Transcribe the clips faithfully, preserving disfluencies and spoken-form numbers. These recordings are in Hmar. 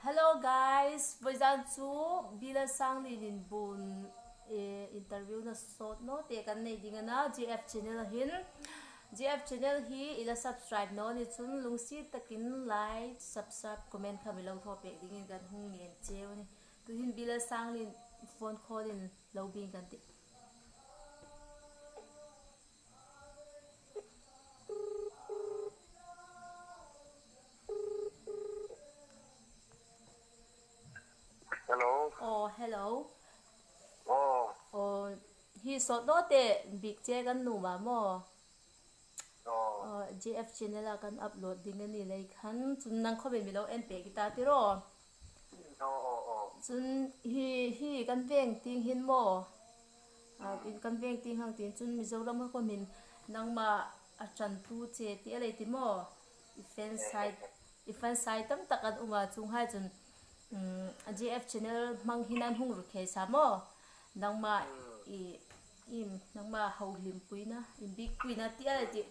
Hello guys, vawizan chu Bila Sanglien-in bun, eh, interview na sawt naw te kan nei ding a na, G F channel a hin. G F channel hi i la subscribe naw ni chun lungsiet takin like, subscribe, comment kha mi lo thaw pek dingin kan hung ngen cheu a nih. Tuhin Bila Sanglien phone call-in lo bing kan tih. Hello. Oh, hello. Oh. Oh, hi sawt naw te bik che kan nuom a maw? Oh. Oh, G F channel-a kan upload ding a ni lei khan, chun nang khawmin mi lo en pek i ta tiraw. Oh, oh, oh. Chun hi, hi kan veng tieng hin maw? Ah, in kan veng tieng hang tiin chun Mizoram khawmin nangma a ṭantu che ti a lei ti maw? I fan site, i fan site tam tak an um a, chuonghai chun, um, a G F channel hmang hin an hung ru khei sa maw? Nangma i, im, nangma hohlimpuina, inbikpuina ti a lei ti.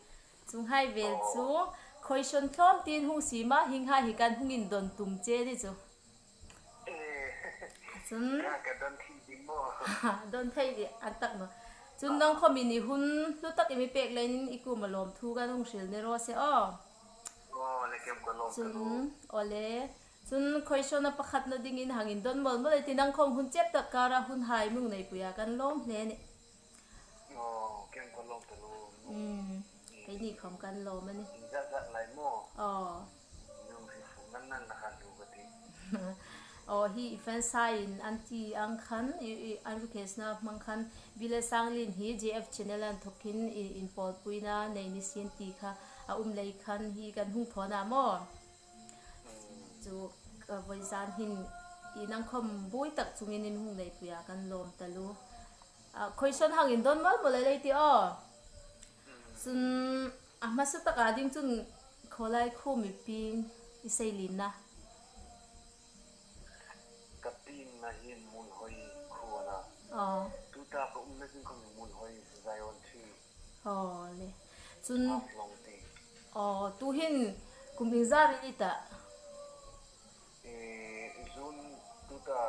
Chuonghai vel chu, question tlawm tiin hung siem a, hienghai hi kan hung indon tum che ni chu. Eh, chun ka, ka don thei ding maw? Don thei ding, an tak maw. Chun nang khawmin i hun hlu tak i mi pek leiin i kuoma lawmthu kan hung hril ni raw se aw. Oh, le kem ka lawm ka lu. Chun, ole. Chun question a pakhatna dingin hang indon mawl mawl ei ti, nang khawm hun chep tak kara hun hai mi hung neipuia kan lawm hle a nih. Oh, kem ka lawm ka lu. Mm, keini khawm kan lawm a nih. Zat zat lai maw? Oh. Nung si fu nan nan na kan lu ka ti. Oh, hi i fan site-in an ti ang khan, i, i, an request-na hmang khan, Bila Sanglien hi G F channel a inthawkin i, inpawlpuina nei ni sien ti kha a um lei khan hi kan hung thaw a na maw? Chu, ka vawizan hin i nang khawm buoi tak chungin in hung neipuia kan lawm taluo. Ah, question hang indon mawl mawl ei ti aw. Chun, a hmasa taka ding chun khawlai khuo mi pieng i sei lien a. Ka piengna hi Munhoi khuo a na. Oh. Tuta ka umna zing khawm Munhoi Zion Tree. Oh, le. Chun, Haflong ti. Oh, tuhin kum iengzat i ni ta? Eh, June tuta,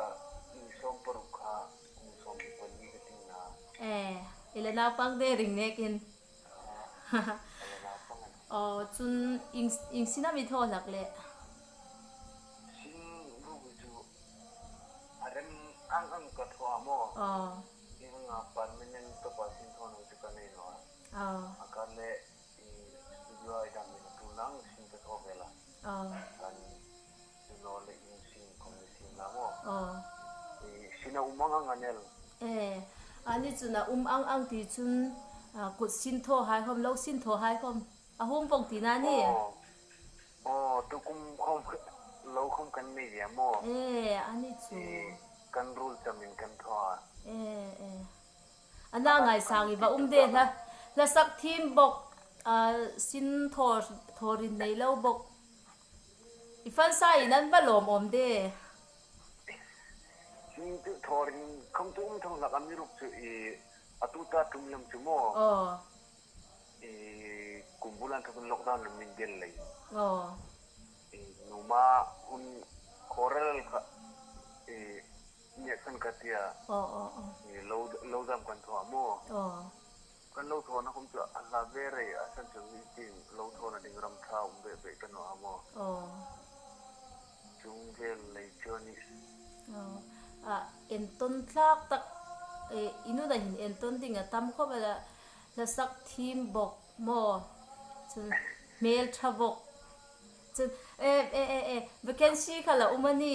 eh, sawm paruk kha, kum sawm pali ka ti a na. Eh, i la naupang de ring nekin. Ah, i la naupang a. Oh, chun ieng, ieng sin am i thaw hlak le? Sin ruok chu a rem ang ang ka thaw a maw. Oh. Ieng anga permanent tawpa sin thaw naw chu ka nei naw a. Oh. A kar le, i studio-a i dam ni tu lang sin ka thaw ve a. Oh. Kan tu naw le in sin khawm ni sin la maw. Oh. I sin a um ang ang a nih. Eh, a ni chun a um ang ang ti chun, ah, kut sin thaw hai khawm, lo sin thaw hai khawm. A hum vawng tina ni? Oh. Oh, tukum khawm lo khawm kan nei ve maw. Eh, a ni chu. Eh, kan rul chamin kan thaw a. Eh, eh. A na ngaisang i va um de hla, hla sak thiem bawk, ah, sin thaw, thaw rin nei lo bawk. I fan site-in an va lawm awm de. Sin tu thaw rin khawm tu um thong hlak amiruokchu i a tuta tum lem chu maw. Oh. I kum bula inthawkin lockdown lo min del lei. Oh. I numa hun khawrel kha, i, nia khan ka tia. Oh, oh, oh. I lo, lo dam kan thaw a maw. Oh. Kan lo thawna khawm chu a hla ve rei a san chu mi tin lo thawna ding ram ṭha um ve ve kan naw a maw. Oh. Chung vel lei chu a nih. Oh. A, entawn tlak tak, eh, i nuna hin entawn ding a tam khawp el a, hla sak thiem bawk maw. Chun hmel ṭha bawk. Chun, eh, eh, eh, eh, vacancy kha la um a ni?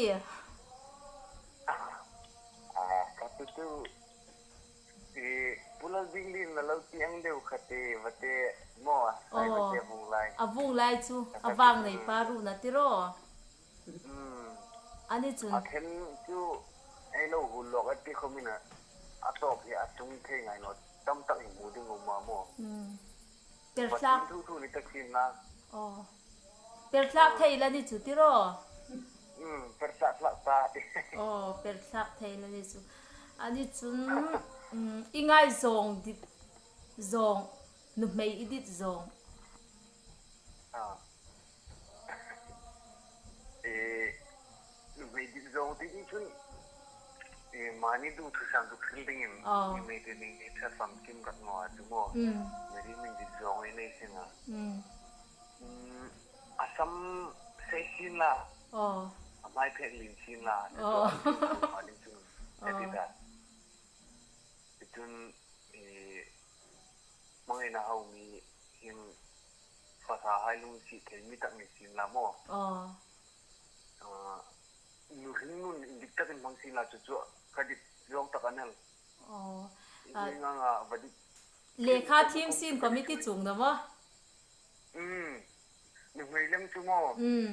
Ah, ka tu tu. I, Pu Lalbinglien na lo ti ang deu kha te, va te, maw, a sai va te vung lai. A vung lai chu, a vang nei pa ruok a ni tiraw. Hmm. A ni chun. A then chu, ei lo hul lawk a ti khawmin a, a tawp hi a tlung thei ngai naw, tam tak hi hmu ding um a maw. Hmm. Per thlak. Pathian thu thu ni tak sin na. Oh. Per thlak thei la ni chu tiraw. Hmm, per thlak thlak ta. Oh, per thlak thei la ni chu. A ni chun, mm, i ngaizawng dit zawng, nuhmei i dit zawng. Ah. Eh, Ani du thusam tu thil dingin, aw, i Meitei ding hi ṭha famkim rak naw a chu maw. Mm. Mary Minjit zawng ei nei seng a. Mm. Mm, a sam sei sien la. Aw. A hmai phek lien sien la. Aw. Chu chu a ding chu. Aw. Ka ti ta. Chun, i, hmangaina hau mi hin fasa hai lung si thei mi tak ni sien la maw. Aw. Ah, nu hring nun indik takin hmang sien la chu chu ka dik zawng tak a nih. Aw. I, ah, ngang a va dik. Lekha thiem sien committee chuong naw maw? Mm. Nuhmei lem chu maw? Mm.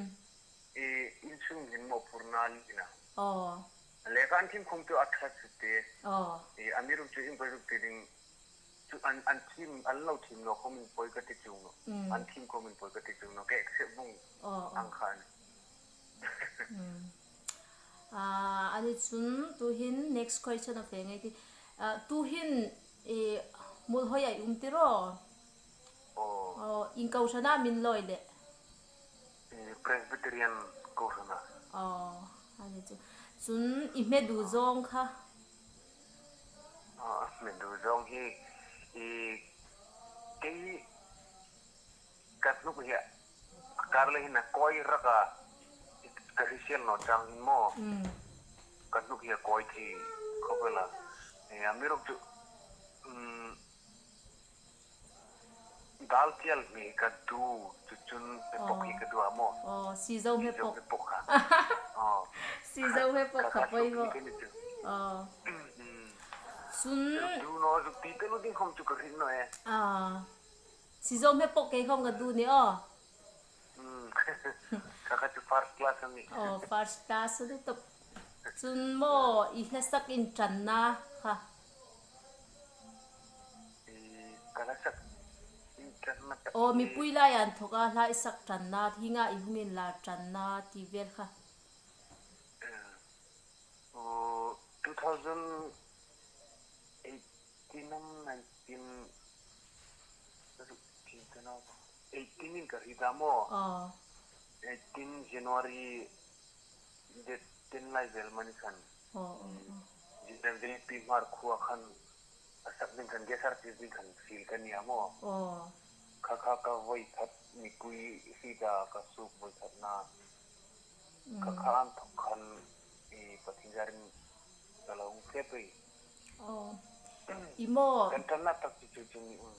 I, insung hin mawphurna lien a. Aw. Lekha an thiem khom chu a ṭha chu te. Aw. I, amiruokchu ieng poi zuk ti ding. Chu an, an thiem, an lo thiem naw khomin poi ka ti chuong naw. Mm. An thiem khomin poi ka ti chuong naw. Ka accept vong. Aw, aw. Ang khan. Mm. Ah, ani chun tuhin next question a fe ngei ti. Ah, tuhin, eh, Muolhoi-a i um ti ro? Aw. Aw, ieng kohran a mi lo le? Eh, Presbyterian kohran a. Aw, ani chu. Chun i hmedu zawng kha? Aw, hmedu zawng hi, i, kei ka hnuk hi a kar le hin a kawi rak a, ka hrisel naw chang hin maw. Mm. Ka hnuk hi a kawi thei khawp el a. Eh, amiruokchu, mm, dal tial hme ka du, chu chun hmepawk hi ka du a maw. Aw, sizo hmepawk. Sizo hmepawk kha. Aw. Sizo hmepawk kha poi maw. Ka, ka suok hi ka ni chu. Aw. Mm, mm. Chun. Zuk du naw, zuk ti pei naw ding khom chu ka hriet naw e. Aw. Sizo hmepawk kei khom ka du ni aw. Hmm. Kha kha chu first class a nih. Oh, first class a nih tawp. Chun maw, i hla sak inṭanna kha? I ka hla sak inṭanna tak. Oh, hi mipui lai inthawka hla i sak ṭanna, hienga i hung inla ṭanna ti vel kha. Eh, oh, two thousand eighteen am nineteen, eighteen in ka hriet a maw. Oh. Eighteen January date ten lai vel mani khan. Oh, oh, oh. Zirem Vengpi Hmar khuoa khan a sak ding khan guest artist ding khan fiel ka ni a maw. Oh. Kha kha ka voi khat mipui hrieta ka suok voi khatna. Mm. Kha kha inthawk khan, i, Pathien zarin ka lo hung fe pei. Oh. I maw. Kan ṭanna tak chu chu chu ni, um.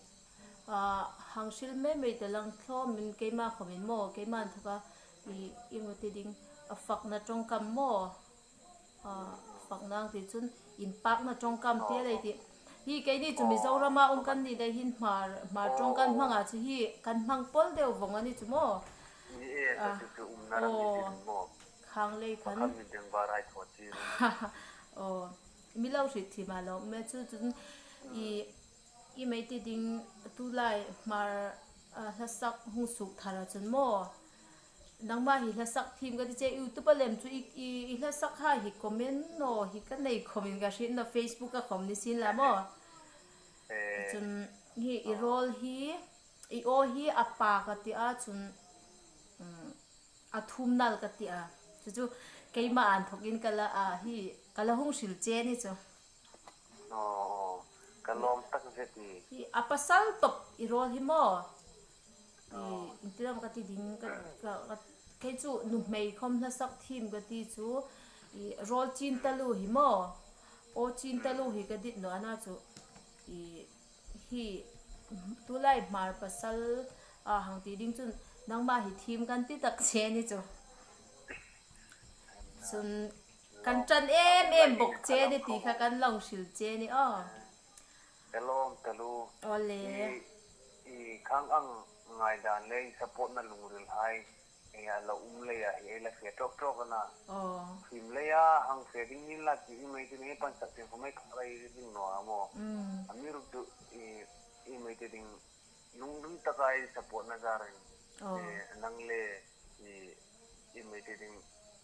Ah, hang hril mei mei ta lang thlawmin keima khomin maw, keima inthawka i, i maw ti ding, a fakna ṭawngkam maw. Ah, fakna ang ti chun, inpakna ṭawngkam ti a lei ti. Hi keini chu Mizorama um kan ni lei hin Hmar, Hmar ṭawng kan hmang a chu hi kan hmang pawl deu vong a ni chu maw. Ni e, ka chu chu umna ram ni ti maw. Khang lei khan. Pakhat mi deng ba rai thaw ti. Oh, mi lo hriet thiem a lo, me chu chun i, i mei ti ding tulai Hmar, ah, hla sak hung suok thar a chun maw. Nangma hi hla sak thiem ka ti che, YouTube-a lem chu i, i, i hla sak hai hi comment naw hi ka nei khomin ka hriet naw, Facebook-a khom ni sien la maw. Eh. Chun hi i role hi, i aw hi a pa ka ti a chun, um, a thum nal ka ti a. Chu chu keima inthawkin ka la, a, hi, ka la hung hril che ni chu. Aw, aw. Ka lawm tak zet ni. Hi, a pasal tawp i role hi maw. I, aw. Ieng ti lam ka ti ding, ka, ka, ka, kei chu nuhmei khom hla sak thiem ka ti chu, i, role chin taluo hi maw. Aw chin taluo hi ka dit naw a na chu. I, hi, tulai Hmar pasal, a, hang ti ding chun, nangma hi thiem kan ti tak che ni chu. Chun, kan ṭan em em bawk che ni ti kha kan lo hril che ni aw. Ka lawm taluo. Awle. I, i khang ang ngaidan le support-na lungril hai. Ei a lo um leia hi ei la fe tawk tawk a na. Aw. Fim leia hang fe ding ni la ti hi mei ti nei pan sak ti khom ei kha ei ding naw a maw. Mm. Amiruokchu i, i mei ti ding lungdum taka ei support-na zarin. Aw. Eh, nang le i, i mei ti ding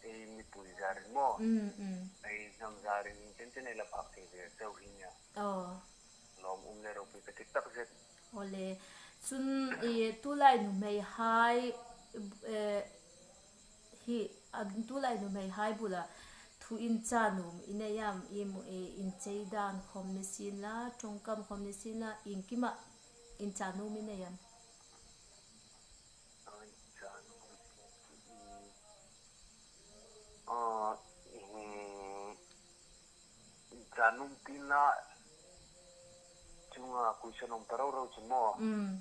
ei mipui zarin maw. Mm, mm. Ei hnam zarin chen chen ei la phak thei ve chau hi nia. Aw. Lawm um le ropui ka ti tak zet. Awle. Chun, i, tulai nuhmei hai, eh, hi, a, tulai nuhmei hai bula. Thu in cha nuom i nei am, i mu-, i, in chei dan khom ni sien la, ṭawngkam khom ni sien la, iengkima in cha nuom i nei am? Ai, cha nuom, mm, ah, mm, cha nuom ti la, chunga question um ta ro ro chu maw. Mm.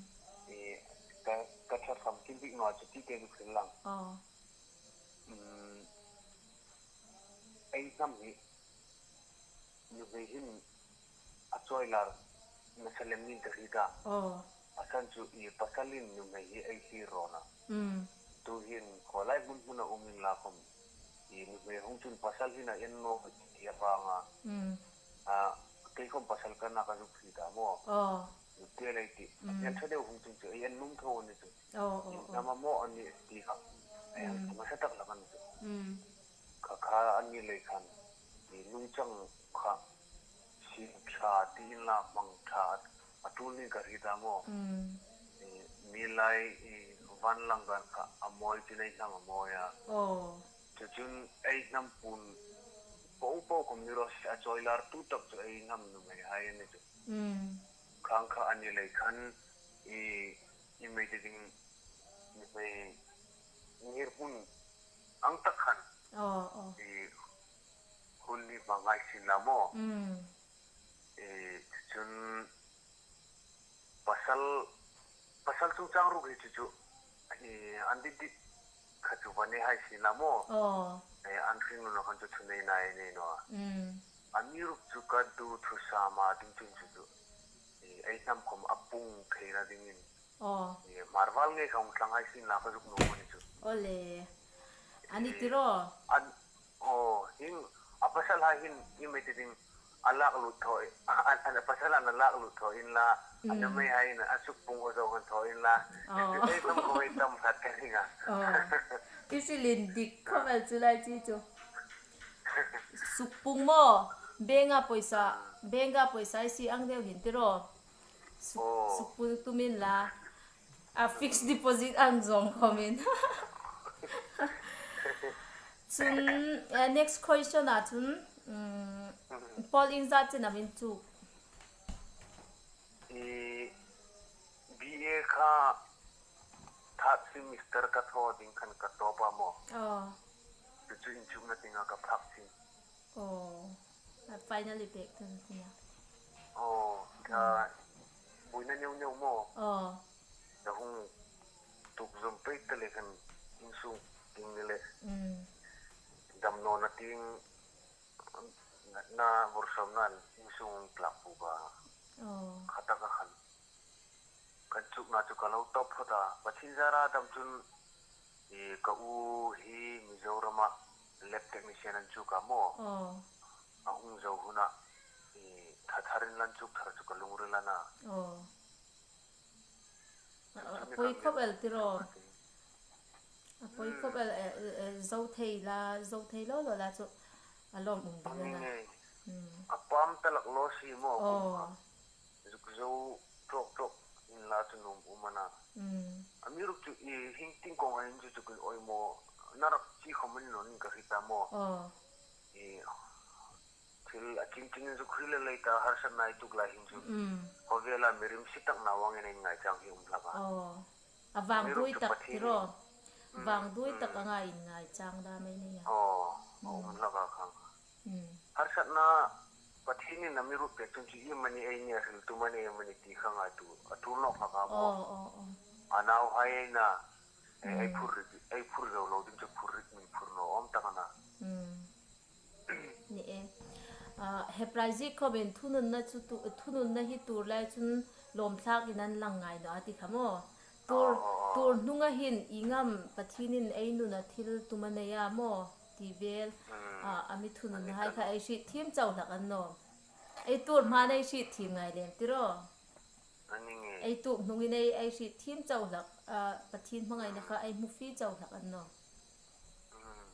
I, ka, ka ṭha sam kin bik naw chu ti te bik hril lang. Oh. Mm, ei hnam hi, nuhmei hin a chawi lar nasa lem niin ka hriet a. Oh. A san chu i pasalin nuhmei hi ei hlir rawn a. Mm. Tuhin khawlai hmun hmuna um inla khom, i nuhmei hung chun pasal hin a en naw ti a vanga. Mm. A, kei khom pasal ka ni a ka zuk hriet a maw. Oh. Nute lei ti. Mm. Hmel ṭha deu hung chun chu ei en nuom tho a ni chu. Oh, oh, oh. Hnam a maw a ni ti kha. Ei hang Mm. hmasa tak hlak a ni chu. Mm. Kha kha a ni lei khan, i nungchang kha, sin ṭha ti inla hmang ṭha a tul niin ka hriet a maw. Mm. I, mi lai, i, van lang gan kha a mawi chu ei hnam a mawi a. Oh. Chu chun ei hnam puon po po khom ni raw se a chawi lar tu tak chu ei hnam nuhmei hai a ni chu. Mm. Khang kha a ni lei khan, i, i mei te ding, nuhmei ngirhmun ang tak khan. Oh, oh. I hun ni hmang hai sien la maw. Mm. I chun pasal, pasal chungchang ruok hi chu chu, i an dit dit kha chu va nei hai sien la maw. Oh. I an hringnun khan chu thu nei ngai nei naw a. Mm. Amiruokchu ka duthusam a ding chun chu chu, i ei hnam khom a pung theina dingin. Oh. I, Hmar val ngei kha hung tlang hai sien la ka zuk nuom a ni chu. Ole. A ni ti ro. An, oh, hin, a pasal hai hin, i mei te ding, a lak lut thaw, an, an, a pasal an a lak lut thaw inla, a Mm. nuhmei hai in a suk pung a zo han thaw inla. Oh. Ei tam ko ei tam khat ka ring a. Oh. Ti si lien dik khom el chu lai chi chu. Suk pung maw, bank-a pawisa, bank-a pawisa ei sie ang deu hin ti ro. Suk, Oh. suk pung tum inla. A fixed deposit ang zawng khomin. Chun, eh, next question-a chun, mm, Paul iengzat chena am in chuk? I B A kha third semester ka thaw ding khan ka top a maw. Oh. Chu chu inchukna dinga ka phak chin. Oh. A finally pek tu nia. Oh, ka buoina neu neu maw. Oh. Ka hung tuok zawm pei ta le khan insung ding ni le. Mm. Damnawna tieng na vawrsawmna insung tlak buk a. Oh. Kha taka khan. Kan chukna chu ka lo top phawt a. Pathien zara dam chun, i, ka u hi Mizorama lab technician an chuk a maw. Oh. A hung zo huna, i, ṭha tharin lan chuk thar chu ka lungril a na. Oh. A, a poi khop el ti ro. A poi khop el, eh, eh, eh, zo thei la, zo thei lo lo la chu a lawm um ding a na. Nge. Mm. A pam ta lak lo si maw. Oh. Zuk zo ṭawk ṭawk inla chu nuom um a na. Mm. Amiruokchu i hing ting kawng a hin chu chu kin awi maw. Na rak chi khom a ni naw ning ka hriet a maw. Oh. I thil a ching chingin zuk hril a lei ta, harsatna ei tuok lai hin chu. Mm. Khawvela mi rimsi tak naw angin ei ngai chang hi um hlak a. Oh. A vang dui tak ti ro. Mm. Vang dui tak anga inngai chang dam ei nei a. Oh, a um hlak a khang. Mm. Harsatna Pathienin amiruokchu pek chun chu iemani ei nia hril tum a ni iemani ti kha ngaituo a tul nawk hlak a maw. Oh, oh, oh. A nauhai ei na, ei, ei phur rik, ei phur zo lo ding chu phur rik min phur naw awm tak a na. Mm. Ni e. Ah, Hebraizia khomin thununna chu tu, thununna hi tuor lai chun lawmthlakin an lang ngai naw a ti kha maw. Tuor, oh, oh, oh, tuor hnunga hin ieng am Pathienin ei nuna thil tum a nei a maw ti vel, mm, ah, a mi thununhai kha ei hriet thiem chau hlak a ni naw. Ei tuor hmain ei hriet thiem ngai lem ti ro. A ni nge. Ei tuok hnungin ei, ei hriet thiem chau hlak, ah, Pathien hmangaina kha ei hmu fie chau hlak a ni naw. Mm.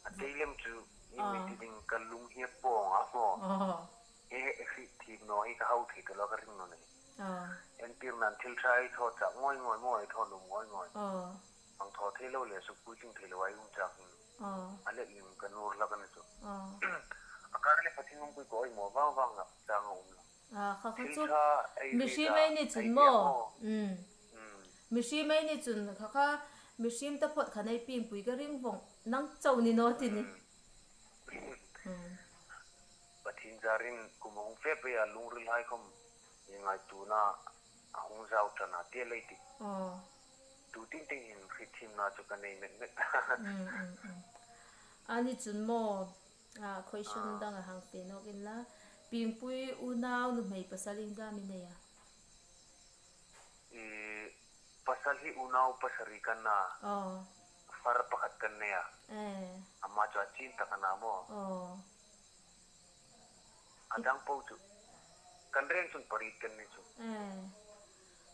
A tei lem chu, i mi ti ding ka lung hi a pawng a maw. Oh. E, e hriet thiem naw hi ka hau thei ta lo ka ring naw ni. Oh. Entirnan thil ṭha ei thaw chak ngawi ngawi maw, ei thaw nuom ngawi ngawi. Oh. Ang thaw thei lo le, sukpuitling thei lo ei um chak hin. Aw. A let lim ka nuor hlak a ni chu. Aw. A kar le Pathien hung pui ko ei maw vang vang la chang a um lo. A, kha kha chu. Thil kha ei mihriemhai ni chun maw. Mm. Mm. Mihriemhai ni chun kha kha, mihriem taphot khan ei piengpui ka ring vong nang chau ni naw ti ni. Mm. Mm. Pathien zarin kum a hung fe pei a lungril hai khom, i ngaituona a hung zau ṭan a ti lei ti. Aw. Tu ting ting hin hriet thiemna chu ka nei met met. Mm, mm, mm. A ni chun maw, a, question dang a hang fe nawk inla. Piengpui unau nuhmei pasal iengzam i nei a? I, pasal hi unau pasari kan na. Aw. Far pakhat kan nei a. Eh. Ama chu a chin tak a na maw. Aw. A dang po chu. Kan reng chun pariet kan ni chu. Eh.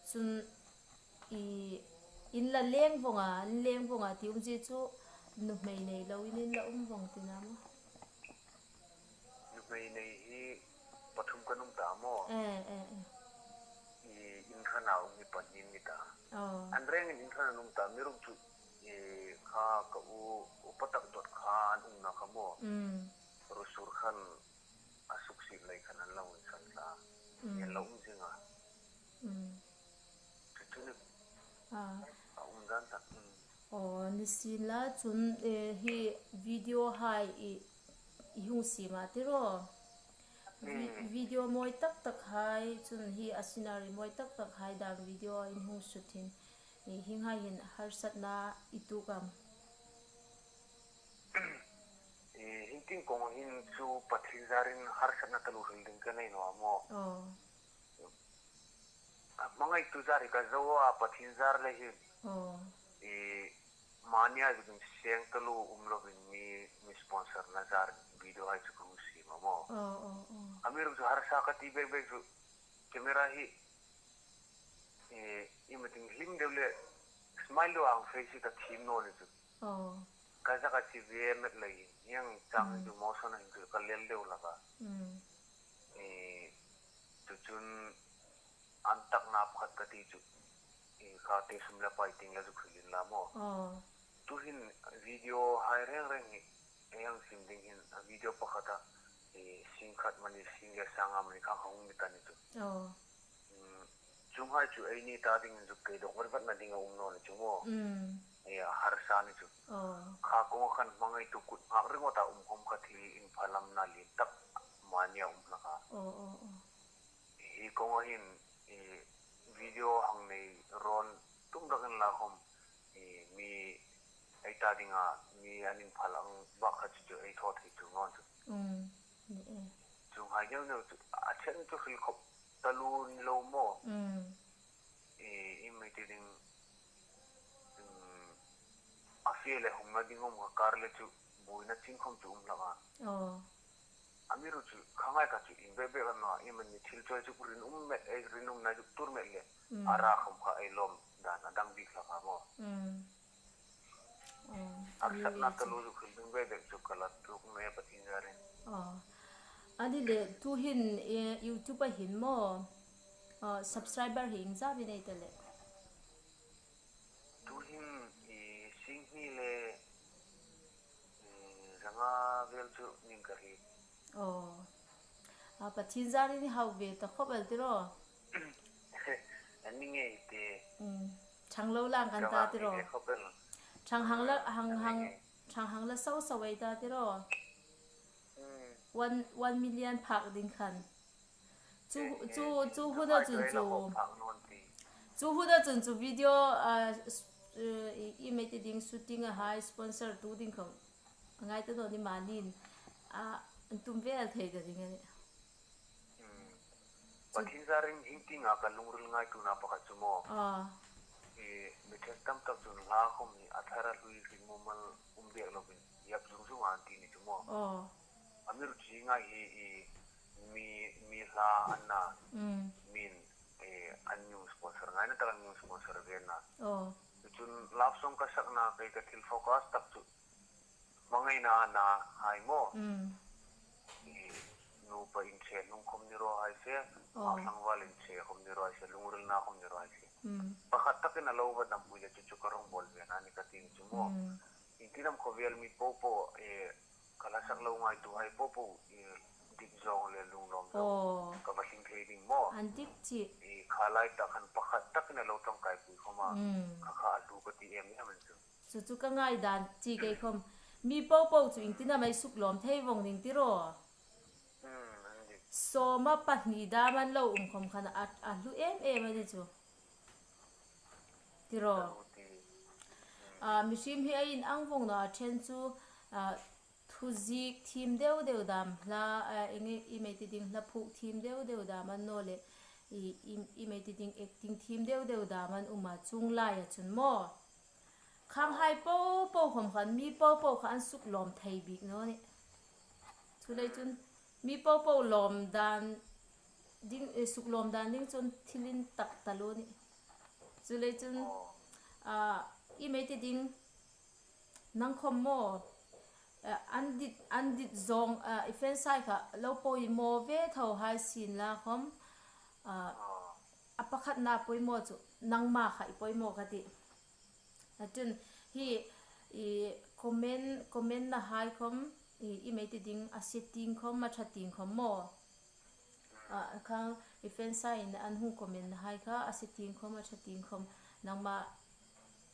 Chun i, in la leng vong a, in leng vong a ti um zie chu nuhmei nei lo in, in la um vong ti na maw? Nuhmei nei hi pathum kan um ta maw? Eh, eh, eh. I, in hrana um hi pahni ni ta. Oh. An rengin in hrana um ta, mi ruk chu, i, kha ka u, upa tak dot kha an um na kha maw? Mm. Rusur khan a suksiet lei khan an lo insan ta. Mm. An lo um zing a. Mm. Chu chu ni. Ah. A um dan tak. Mm. Aw, ni sien la chun, eh, hi video hai i, i hung siem a ti ro. Vi-, mm. Video mawi tak tak hai, chun hi a scenery mawi tak tak hai dang video in hung shoot hin. I, hieng hai hin harsatna i tuok am? I, hieng tieng kawng hin chu Pathien zarin harsatna taluo hril ding ka nei naw a maw? Aw. Hmangaitu zar hi ka zo a, Pathien zar lei hin. Aw. I, mania zuk inseng taluo um lovin mi, mi sponsor na zar video hai chu ka hung siem a maw. Aw, aw, aw. Amiruokchu harsa ka ti bek bek chu camera hi, i, i meeting hlim deu le smile lo ang face hi ka thiem naw ni chu. Aw. Ka zak a chi ve met lei hin, hieng chang chu motion hin chu ka lel deu hlak a. Mm. I, chu chun an tak na pakhat ka ti chu. I, kha te sum le pai ting la zuk hril inla maw. Aw. Tuhin video hai reng reng hi, ei hang siem ding hin, a video pakhat a, i, sing khat mani, sing le sang a mani kha hung ni ta ni chu. Aw. Mm, chuong hai chu eini ta dingin zuk kei dawk vat vatna ding a um naw ni chu maw. Mm. E, a harsa ni chu. Aw. Kha kawng khan hmangaitu kut nghak ringawt a um khom kha thil inphalamna lien tak mani a um hlak a. Aw, aw, aw. Hi kawng a hin, i, video hang nei rawn tum rak inla khom, i, mi ei ta dinga mi an inphal ang bak kha chu chu ei thaw thei tur naw chu. Mm. Ni e. Chuong hai neu neu chu, a chen chu hril khop taluo ni lo maw. Mm. I, i mei ti ding, mm, a fe le hungna ding um kha kar le chu buoina ching khom chu um hlak a. Aw. Amiruokchu kha ngai kha chu in bek bek a na, i mani thil chawi chu rinum met, ei rinumna chu tur met le. Mm. A ra khom kha ei lawm dan a dang bik hlak a maw. Mm. Aw, a mi satna chu ka lo zuk hril ding ve dek chu ka la tuok naw a Pathien zarin. Aw. A ni le, tuhin, eh, YouTube-a hin maw, aw, subscriber hi iengzam i nei ta le? Tuhin, i, singhni le, i, zanga vel chu ning ka hriet. Aw. A, Pathien zarin i hau ve ta khop el ti ro. A ni ngei ti. Mm. Chang lo lang kan ta ti ro. Chang hang la, hang, hang, chang hang la sau sau ei ta ti ro. Mm. One, one million phak ding khan. Chu, chu, chu huna chun chu. Chu huna chun chu video, ah, s-, eh, i, i mei ti ding shooting a hai sponsor tu ding khom. A ngai ta naw ni manin, a, an tum vel thei ta ding a nih. Hmm. Chu Pathien zarin hieng tienga ka lungril ngaituona pakhat chu maw. Ah. I, mi ṭhenkhat tam tak chun hla khom hi a thara hlui hrim mumal um bek lovin, yap zung zung an ti ni chu maw. Oh. Amiruokchu hi ngai hi, i, mi, mi hla an na, mm, min, i, an mi sponsor ngaina tak an mi sponsor ve na. Oh. Chun love song ka sakna kei ka thil focus tak chu hmangaina a na hai maw. Mm. I, nupa inṭhe hnung khom ni raw hai se, oh, a tlangval inṭhe khom ni raw hai se, lungrilna khom ni raw hai se. Mm. Pakhat takin a lo va dam pui le chu chu ka rawng bawl ve na ni ka ti ni chu maw. Mm. Iengtin am khawvel mi popo, eh, ka hla sak lo ngaituhai popo, eh, dik zawng le lunglawm zawng. Oh. Ka va hring thei ding maw. An dik chie. Eh, kha lai ta khan pakhat takin a lo ṭawngkaipui khawma. Mm. Kha kha a hlu ka ti em em an chu. Chu chu ka ngaidan chie kei khawm. Mi popo chu iengtin am ei suklawm thei vawng ning ti ro. Mm, an dik. Sawma pahni dam an lo um khawm khan a, a hlu em em a ni chu. Ti ro. Ka hlu ti. Mm. Ah, mihriem hi a inang vawng naw a ṭhen chu, ah, thuziek thiem deu deu dam hla, ah, eng nge i mei ti ding hla phuok thiem deu deu dam a naw le, i, i, i mei ti ding acting thiem deu deu dam an um a chuong laia chun maw. Khanghai popo khawm khan mi popo kha an suklawm thei bik naw ni. Chuleiin chun mi popo lawm dan ding, eh, suklawm dan ding chun thil intak taluo ni. Chuleiin chun, ah, i mei ti ding nang khawm maw, eh, an dit, an dit zawng, ah, i fan hai kha lo poimaw ve tho hai sien la khawm, ah, a pakhatna poimaw chu nangma kha i poimaw ka ti. A chun hi i comment, comment nahai khawm, i, i mei ti ding a setting khawm, a ṭha ting khawm maw. Ah, kha i fan hai in an hung comment nahai kha a setting khawm, a ṭha ting khawm nangma,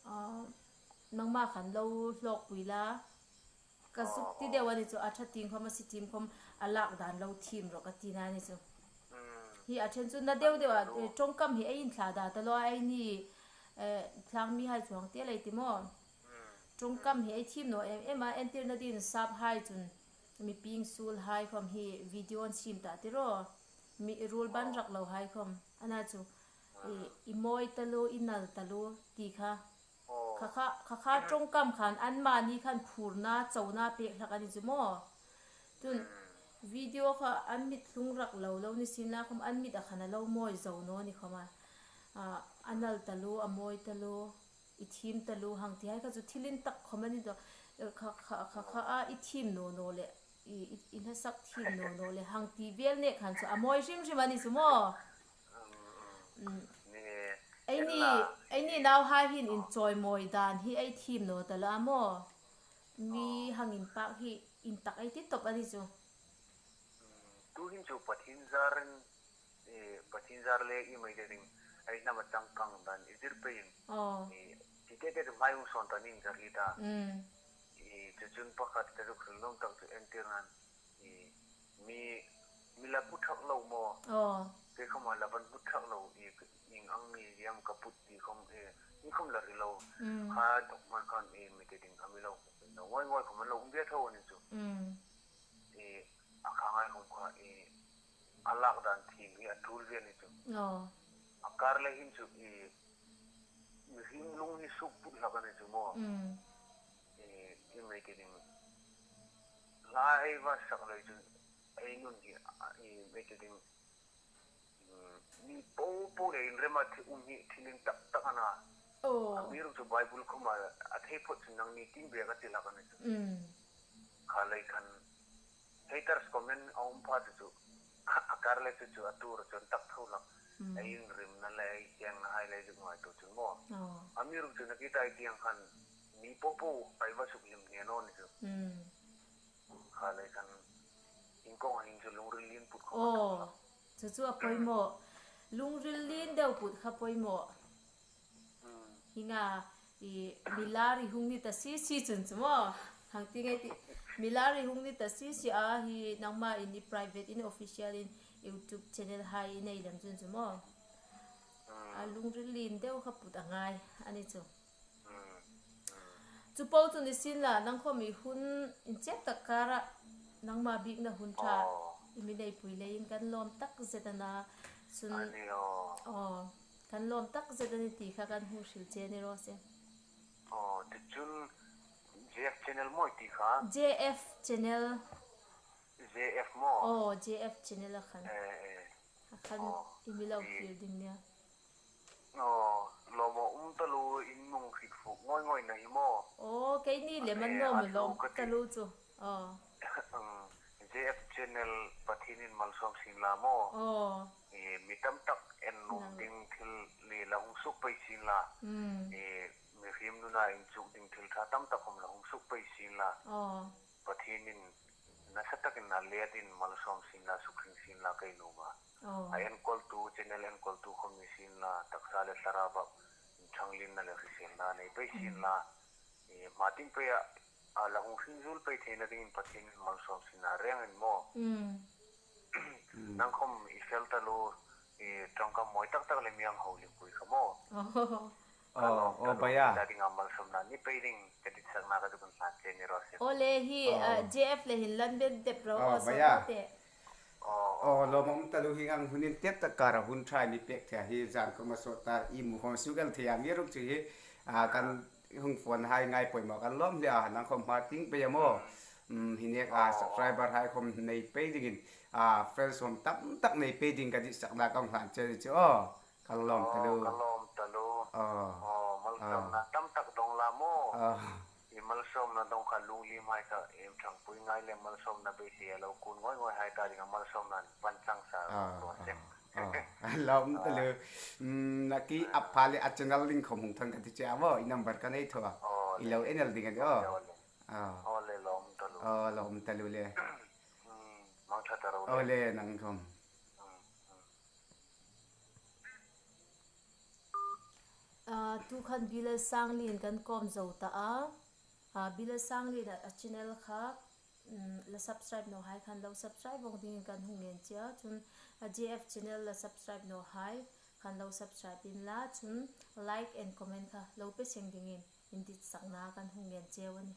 ah, nangma khan lo hlawkpui la. Ka zuk ti deu a ni chu, a ṭha ting khawm, a setting khawm, a lak dan lo thiem rawh ka tina ni chu. Mm. Hi a ṭhen chu na deu deu a, eh, ṭawngkam hi ei inthlada ta lo a, eini, eh, thlangmihai chu hang ti lei ti maw. Mm. Ṭawngkam hi ei thiem naw em em a, entirna dingin sap hai chun, mi pieng suol hai khawm hi video an siem ta ti ro. Mi ruol ban rak lo hai khawm. Ana chu, i, i mawi taluo, i nal taluo, ti kha. Kha kha, kha kha ṭawngkam khan anmani khan phurna, chona pek hlak a ni chu maw. Chun video kha an mit hlung rak lo lo ni sien la khawm an mit a khan a lo mawi zo naw ni khawma. Ah, a nal taluo, a mawi taluo, i thiem taluo, hang ti hai kha chu thil intak khawm a ni dawk. Kha, kha, kha, kha a i thiem naw naw le, i, i, i hla sak thiem naw naw le, hang ti vel nek khan chu a mawi hrim hrim a ni chu maw. Mm. Eini, eini nauhai hin inchawimawi dan hi ei thiem naw ta lo a maw. Mi hang inpak hi intak ei ti tawp a ni chu. Mm, tuhin chu Pathien zarin, eh, Pathien zar le i mei ti ding, ei hnam a changkang dan i zir peiin. Oh. Eh, ti te te hmai hung sawn ta ning zar hi ta. Mm. I chu chun pakhat ka zuk hril nuom tak chu entirnan, i, mi, mi la put thak lo maw. Oh. Kei khawma la ban put thak lo, i, ieng ang mi diam ka put ti khawm, i, ieng khawm la hril lo. Mm. Kha dawk man khan, i, mi ti ding a mi lo, lo ngoi ngoi khawm an lo um ve tho a ni chu. Mm. I, a kha ngai khawm kha, i, a lak dan thiem hi a tul ve a ni chu. Oh. A kar le hin chu, i, mihriem lung hi suk put hlak a ni chu maw. Mm. I, i mei ti ding. Hla ei va sak lei chun, ei nun hi, a, i, mei ti ding. Mm, mi popo le inrem a thi um hi thil intak tak a na. Oh. Amiruokchu Bible khawma a thei phawt chun nangni tin bek a ti hlak a ni chu. Mm. Kha lei khan haters comment a um pha chu chu. A kar le chu chu a tur chun tak tho hlak. Mm. Ei inrimna le ei chiengna hai le zuk ngaituo chun maw. Oh. Amiruokchu na ki tai tieng khan mi popo ei va suk hlim hne naw ni chu. Mm. Kha lei khan iengkong a hin chu lungril lien put kha. Oh. Chu chu a poimaw. Lungril lien deu put kha poimaw. Mm. Hi nga, i, mi lar i hung ni ta si si chun chu maw. Hang ti nge ti. Mi lar i hung ni ta si si a hi nangma in i private in official in YouTube channel hai i nei lem chun chu maw. Mm. A lungril lien deu kha put a ngai a ni chu. Mm. Mm. Chu po chu ni sien la, nang khawm i hun inchep tak kara nangma biekna hun ṭha. Oh. I mi neipui leiin kan lawm tak zet a na. Chun, a ni aw. Oh. Kan lawm tak zet a ni ti kha kan hung hril che ni raw se. Oh, ti chun J F channel maw i ti kha? J F channel. J F maw? Oh, J F channel a khan. Eh, eh. A khan i mi lo kir ding nia. Oh, lawm a um taluo, in nung hriet fuk ngoi ngoi na hi maw? Oh, keini le man lawm a lawm taluo chu. Oh. Um, J F channel Pathienin malsawm sien la maw? Oh. Eh, mi tam tak en nuom ding thil le la hung suk pei sien la. Mm. Eh, mihriem nuna inchuk ding thil ṭha tam tak khom la hung suk pei sien la. Aw. Pathienin nasa takin a let in malsawm sien la, sukhring sien la ka nuom a. Aw. A enkawltu, channel enkawltu khom ni sien la, taksa le thlarau a ṭhang lien na le hriselna nei pei sien la. E, hma tieng pei a, a la hung hring zuol pei theina dingin Pathienin malsawm sien a reng in maw. Mm. Nang khom i fel taluo, i ṭawngkam mawi tak tak le mi hang hawlipui kha maw. Oh. Ka lawm taluo, oh, Baiya. Ka dinga malsawmna nei pei ding ka ditsakna ka zuk hlan che ni raw se. Aw le hi, oh, ah, J F le hin lan bet dep ro, oh, oh, Baiya. Sawt te. Oh, oh, lawm a um taluo, hieng ang hun intet tak kara hun ṭha mi pek thei hi zan khom a sawt ta, i mu khom suk el thei a mi ruok chu hi, ah, kan hung phone hai ngai poimaw kan lawm hle a, nang khom hma tieng pei a maw. Mm, hi nek a, oh, subscriber hai khom nei pei dingin, ah, friends khom tam tak nei pei ding ka ditsakna ka hung hlan che ni chu. Oh, ka lawm taluo. Oh, ka lawm taluo. Oh. Oh, malsawmna, ah, tam tak dong la maw. Oh. I malsawmna dong kha lungliem hai kha em ṭhangpui ngai le malsawmna bei si a lo kun ngoi ngoi hai ta dinga malsawmna pan chang sa, ah, raw se. Ah, ah. Lawm taluo. Ah. Mm, na ki, ah, ap pha le a channel link khom hung thang ka ti che a maw, i number ka nei thaw a. Oh, i lo le. En el ding a ni, oh. Aw le, aw le. Ah. Aw le, lawm taluo. Aw, lawm taluo le. Mm, mangṭha ta ro le. Aw le, nang khom. Mm, mm. Ah, tu khan Bila Sanglien kan kawm zo ta a. Ah, Bila Sanglien a, a channel kha, mm, la subscribe naw hai khan lo subscribe vawng dingin kan hung ngen che a. Chun a J F channel la subscribe naw hai khan lo subscribe inla. Chun like and comment kha lo pe seng dingin inditsakna kan hung ngen che a nih.